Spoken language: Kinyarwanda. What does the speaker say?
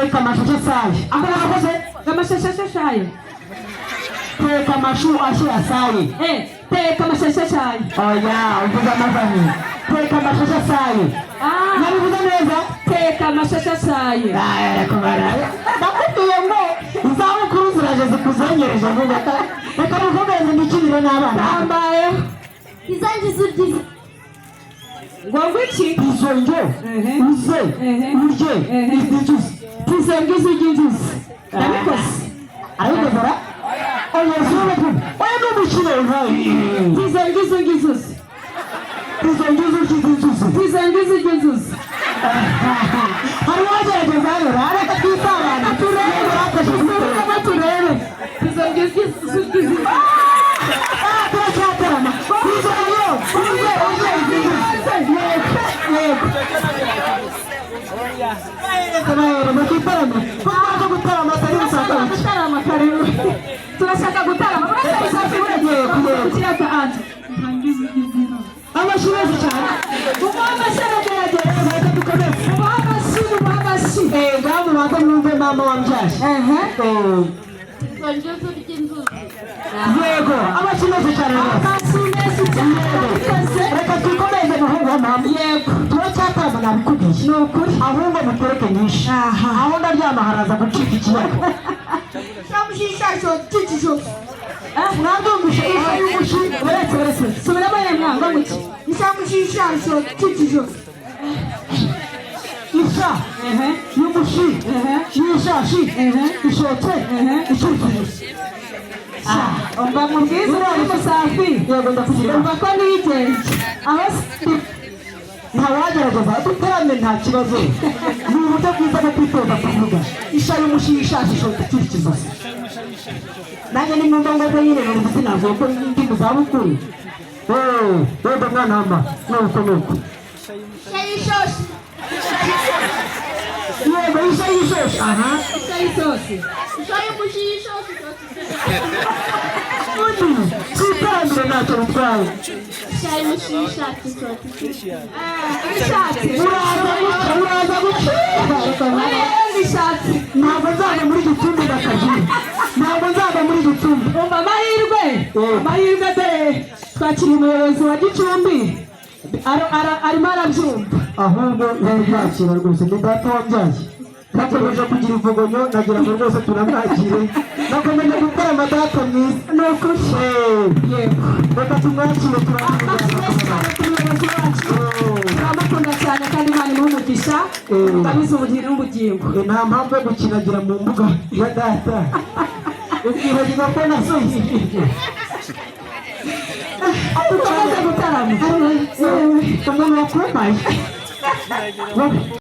Teka amashu asaye. Ako nagakoze. Amashashi ashashaye. Teka amashu ashe asaye. Eh, teka amashashi ashaye. Oya, uvuze amazanye. Teka amashu asaye. Ah. Nabivuze neza. Teka amashashi ashaye. Ndakubwiye ngo izabukuru ziraje zikuzengereje vuba. Reka mukomeze mikinire n'abana. Tambaye. Izangiza uryiza. Ngo iki? Izo ndyo uze urye izi nzuzi. Tizongiza urya inzuzi. Ndabikoze. Arabikoze ra? Oya, sura kumwe. Oya, ni umukino nkawe. Tizongiza urya inzuzi. Izo ndyo urya izi nzuzi. Tizongiza urya inzuzi. Hari uwagerageza hano ra? Reka twisabane, turebe. Turebe, turebe. Tizongiza urya inzuzi. Turacyatarama. Izo ndyo uze urye izi nzuzi. Yego, yego. Bahereza, bahereza, twitarame ko twaje gutarama atari Turashaka gusaka. Gutarama, karibu. Turashaka gutarama. Uretse Yego, yego. Kirata anje. Amashyi menshi cyane. Umuha amashyi, aragerageza. Reka dukomeze. Umuha amashyi, umuha amashyi. Eh, ngaho mubanze mwumve mama wambyaye. Eh, Izangiza urya inzuzi. Yego, amashyi menshi cyane rwose. Amashyi menshi cyane. Arabikoze. Reka twikomeze, muhungu wa mama. Yego. Turacyatarama, nabikubwiye. Ni ukuri. Ahubwo mutereke nyinshi. Aha. Aho ndaryama haraza gucika ikiyaga. Mwabyumvishe? Isha y'umushi. Uretse, uretse, subiramo ye mwanga muki. Isha y'umushi y'ishashi ishotse icurikije. Umva mubwiza uri musafi. Yego, ndakugira. Umva ko nigenje aho Ntawagerageza? Duterane, nta kibazo. Ni uburyo bwiza bwo kwitoza kuvuga. Isha y'umushi y'ishashi ishotse icurikizo. Nanjye ni mwumva ngo nyine numva sinavuga ko ndi mu zabukuru. Wenda mwana wama, nuko nuko. Isha y'ishoshi. Yego, isha y'ishoshi, aha. Isha y'isosi. Isha y'umushi y'ishoshi. Undi twiterambere, ntacyo bitwaye. Isha y'umushi y'ishashi ishoti. Ibishatse. Uraza guca, uraza guca. Ibishatse. Ntabwo nzava muri Gicumbi ndakagira, ntabwo nzava muri Gicumbi. Umva, amahirwe, amahirwe, dore twakiriye umuyobozi wa Gicumbi. Arimo arabyumva. Ahubwo yari kwakira rwose, ni data wambyaye. Nakomeje kugira ivugonyo, nagira ngo rwose tunamwakire. Nakomeje gutarama, data mwiza. Ni ukuri. Yego, reka tumwakire. Amashyi menshi cyane ku muyobozi wacu. Turamukunda cyane kandi Imana imuhe umugisha. Abize ubugingo n'ubugingo. Nta mpamvu yo gukinagira mu mbuga ya data, ukibagirwa ko nasoje. Dukomeze gutarama. Umuntu wakumaye.